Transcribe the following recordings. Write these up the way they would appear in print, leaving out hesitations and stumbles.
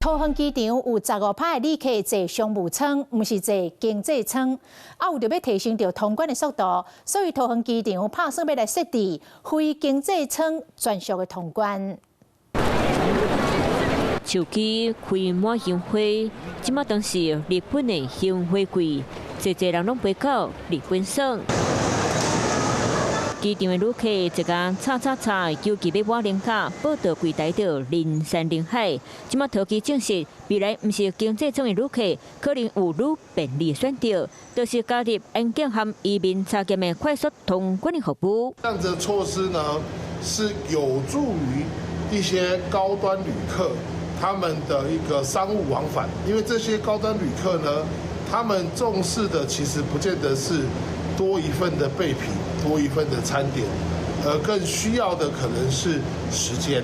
桃園機場有15趴的旅客坐商務艙，毋是坐經濟艙。啊，為著欲提升著通關的速度，所以桃園機場拍算欲來設置非經濟艙專屬的通關。手機開滿櫻花，這馬當是日本的櫻花季，濟濟人攏飛到日本耍。機場的旅客一工插插插，糾結欲抹零卡，報到櫃台就人山人海。這馬桃機證實，未來毋是經濟艙的旅客，可能有愈便利選擇，就是加入安檢和移民查驗的快速通關的服務。這樣子的措施呢，是有助於一些高端旅客他們的一個商務往返，因為這些高端旅客呢，他們重視的其實不見得是多一份的備品，多一份的餐點，而更需要的可能是時間。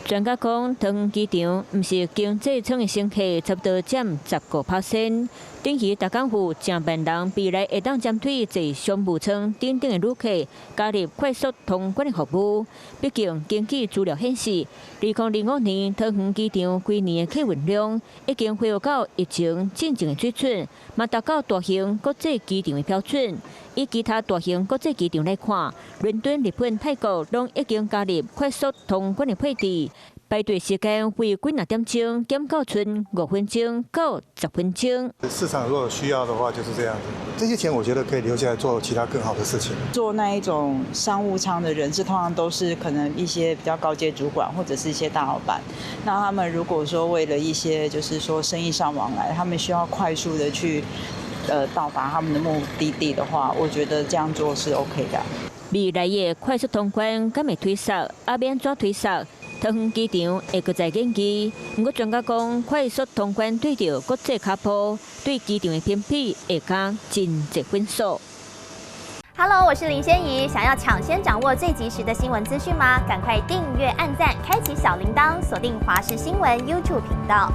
專家講，桃園機場毋是經濟艙的乘客，差不多佔15%。等於逐工有成萬人未來會當針對坐商務艙等等的旅客加入快速通關的服務。畢竟根據資料顯示，2025年桃園機場規年的客運量已經恢復到疫情進前的水準，嘛達到大型國際機場的標準。以其他大型國際機場來看，倫敦、日本、泰國攏已經加入快速通關的配置。排隊時間為幾若點鐘，減到賰5分鐘到10分鐘。市場如果有需要的話，就是這樣子。這些錢我覺得可以留下來做其他更好的事情。坐那一種商務艙的人士，通常都是可能一些比較高階主管或者是一些大老闆。那他們如果說為了一些就是說生意上往來，他們需要快速的去到達他們的目的地的話，我覺得這樣做是 OK 的。未來的快速通關敢會推縮，啊欲按怎推縮？桃園機場會閣再研究。毋過專家講，快速通關對著國際跤步，對機場的評比會加真濟分數。 Hello，我是林仙怡。想要搶先掌握最及時的新聞資訊嗎？趕快訂閱、按讚、開啟小鈴鐺，鎖定華視新聞 YouTube 頻道。